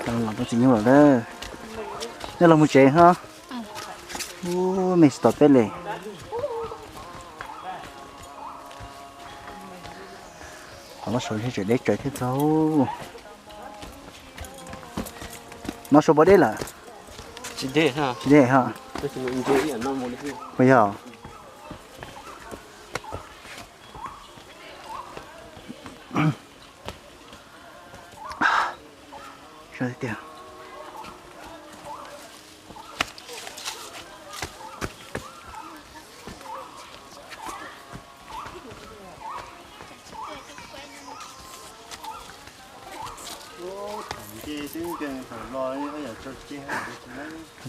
Los tau txiv nyuj lawm. Nej los mus tsev ho. Ub, me tsis tom peb li. Qhov no saud ntshe tseem deb tsawv thiab txog. No saud puas deb lawm? Tsis deb ha. Puas yog?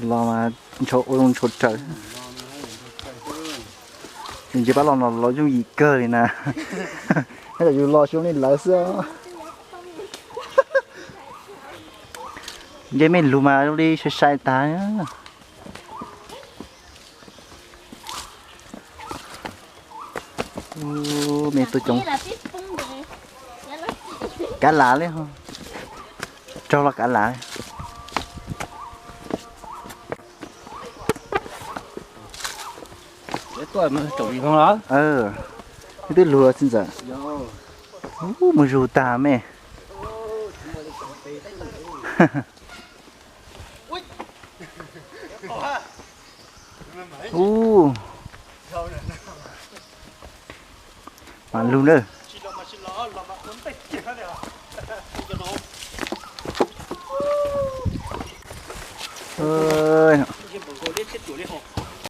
Los mas ntshav ua zoo ntshav raws. Yus ntsib pab los no los yooj yim kawg li na. Nyob tsam yus los xyoo li lawv xwb. Ntsib me lug mas zoo li sai sai tas. Ub, me tuaj coob. Kav lam li, raug los kav lam. Twb lug txiv ntxawm. Ub, mus zug tag me. Ub, mas lug na.